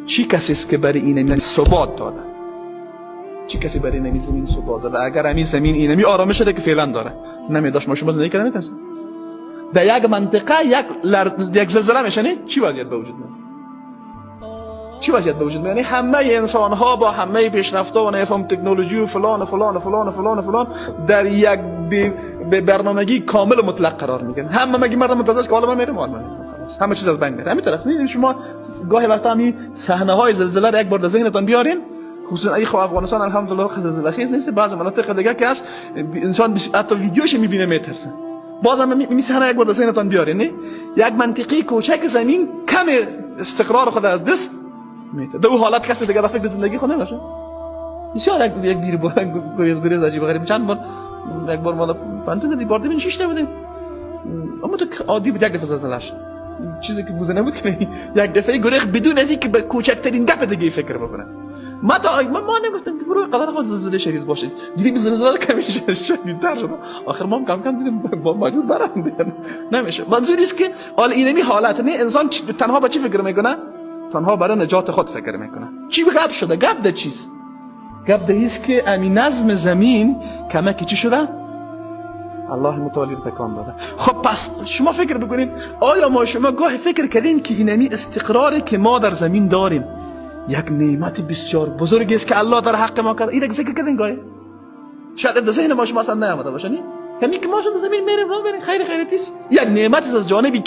چی کسی است که برای این ثبات داده؟ چی کسی برای این زمین ثبات داده؟ اگر همین زمین اینمی آرامش شده که فعلا داره نمیداشت، ما شما زندگی کردن نمیتونستیم. در یک منطقه یک زلزله میشه، نه چی وضعیت به وجود میاد؟ چی وضعیت به وجود میاد؟ یعنی همه انسان ها با همه پیشرفت ها و نفهم تکنولوژی و فلان و فلان و فلان و فلان و فلان در یک به برنامگی کامل و مطلق قرار میگیرن. همه مگه مردم منتظر است که حالا ما میریم، حالا خلاص همه چیز از بین میره. همین طرف نیست. شما گاهی وقتا همین صحنه های زلزله را یک بار در ذهنتان بیارین، خصوصا ای خو افغانستان الحمدلله زلزله خیز نیست، بعضی مناطق دیگه که هست انسان حتی ویدیوش میبینه میترسه. بازم می صحنه یک بار در ذهنتان بیارین، نه یک منطقه کوچک زمین کم استقرار خود از دست میده. در حالت کسی دیگه در فکر زندگی خود نباشه. بسیار یک دیر گریز گریز عجیب غریب. چند بار یک بار ما پانتون دیپارتمنت شش تا بودیم، اما تو عادی بود، یک دفعه زلزله شد، چیزی که بوده نبود که یک دفعه گریخ بدون از اینکه به کوچکترین گپ دیگه فکر بکنه. ما تا ما نگفتم که برو قدر خود زلزله شدید باشه، دیدیم زلزله کمی شدیدتر شد، آخر ما هم کم کم دیدیم با مجبور برم نمیشه. منظور است که حال اینمی حالت نه، انسان تنها با چی فکر میکنه؟ تنها برای نجات خود فکر میکنه. چی گپ شده؟ گپ ده چیز؟ گپ ده است که امی نظم زمین کمکی چی شده؟ الله متعالی تکان داده. خب پس شما فکر بکنید، آیا ما شما گاهی فکر کردیم که اینمی استقراری که ما در زمین داریم یک نعمت بسیار بزرگی است که الله در حق ما کرده؟ اینو فکر کردین گاهی؟ شاید در ذهن ما شما اصلا نیامده باشه. نه همین که ما شما زمین میریم رو میریم خیر خیریتی است، یک نعمت از جانب